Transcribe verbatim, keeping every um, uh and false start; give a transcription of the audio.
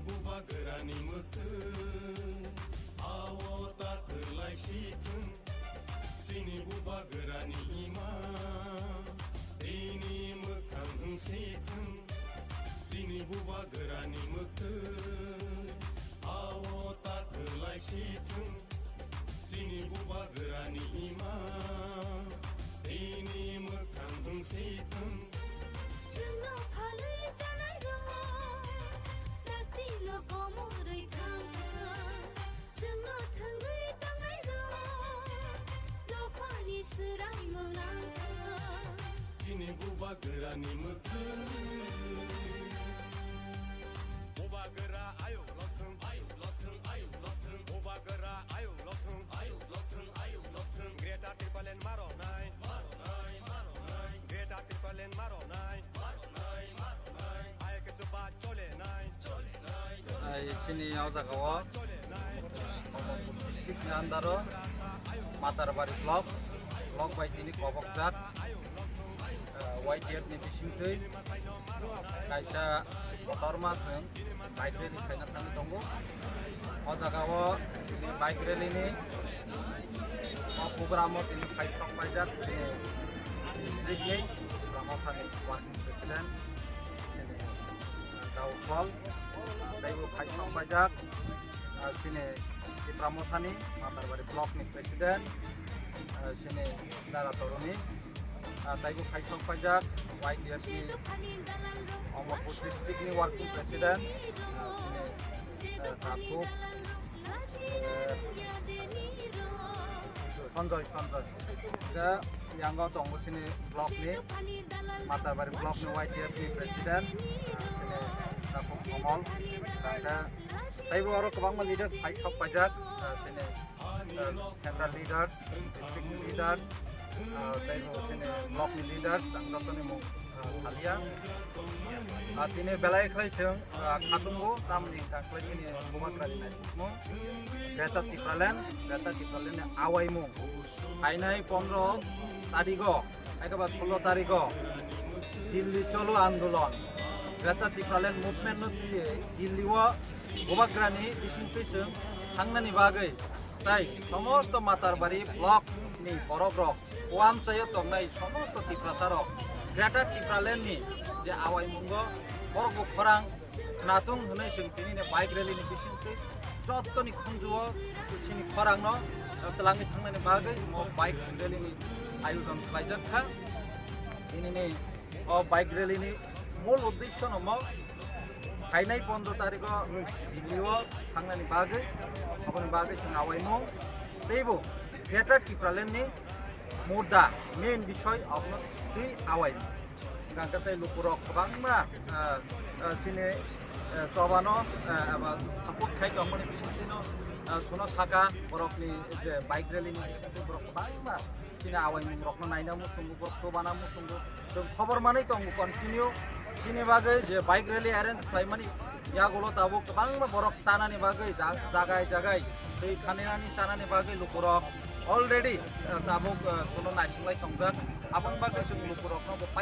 Bubagrani mwktwi, ao ta kwlai si thung. Chini bubagrani ima, tini mwkhang wng si thung. Chini bubagrani mwktwi, ao ta kwlai si thung. Chini bubagrani ima, tini mwkhang wng si thung. Chwngno phalwi janai rok, dakti no komorwi thang thang. Chwngno thwngwi tongnai rok, dophani swraimo nang thang. Chini bubagrani mwktwi. Bubagra ayuk lothwng, ayuk lothwng, ayuk lothwng. Bubagra ayuk lothwng, ayuk lothwng, ayuk lothwng. Greater Tipraland maronai, maronai, maronai. Greater Tipraland maronai, maronai, maronai. Ayuk chuba cholenai, cholenai, cholenai. Ai, chini o jaga o, cholenai. District ni under o, Matarbari block, block bai tini kobokjak, ah, Y T F ni bisingtwi kaisa kotorma chwng bike rally khaina thangwi tongo. O jaga o bike rally ni o program o tini phaisok paijak chini district ni Tipra Motha ni working president chini, ah, Daud Paul, ah, tei bo phaisok paijak, ah, chini Tipra Motha ni Matarbari block ni president, ah, chini Dara Toroni, ah, tei bo phaisok paijak Y T F ni Amarpur district ni working president, ah, chini, ah, Takhuk, eh, Sanjoy, Sanjoy. Hingke yango tongo chini block ni, Matarbari block ni Y T F ni president, ah, chini Takhuk Komol. Hingke tei bo oro kwbangma leaders phaisok paijak, ah, chini, ah, central leaders, district leaders, ah, tei bo chini block ni leaders, ang jotoni mung, ah, salia. Ah, tini belai khlai chwng, ah, khatungo, tamni hwnkha khlai chini bubagrani naisingmo. Greater Tipraland, Greater Tipraland ni awaimung. Phainai pondro tarigo, ekaba solo tarigo, Delhi Cholo Andolon, Greater Tipraland Movement no twiwi Delhi o bubagrani bisingtwi chwng thangnani bagwi tei somosto Matarbari block ni borok rok, o amchaio tongnai somosto Tiprasa rok Greater Tipraland ni je awaimungo borok bo khorang khnathung hwnwi chwng tini ni bike rally ni bisingtwi jottoni khunjuo chini khorang no twlangwi thangnani bagwi o bike rally ni ayojon khlaijak kha. Tini ni o bike rally ni mul uddesho no mo phainai pondro tarikh o Delhi o thangnani bagwi, aboni bagwi chwng awaimung teibo Greater Tipraland ni mudda, main bisoi abono twi awaimung. Hingkha tei lukurok kwbangma, ah, ah, chini, ah, chobano, ah, eba support khai tongmani bisingtwino, ah, suno saka borokni je bike rally ni bisingtwi borok kwbangma chini awaimungrokno naina muchungo, borok chobana muchungo. Chwng khobor manwi tongo continue. Chini bagwi je bike rally arrange khlaimani yagulo tabuk kwbangma borok chanani bagwi ja-, jagai jagai twi khaninani chanani bagwi lukurok already, eh, tabuk, eh, suno naisinglai tongjak. Aboni bagwi chwng lukurokno bo pai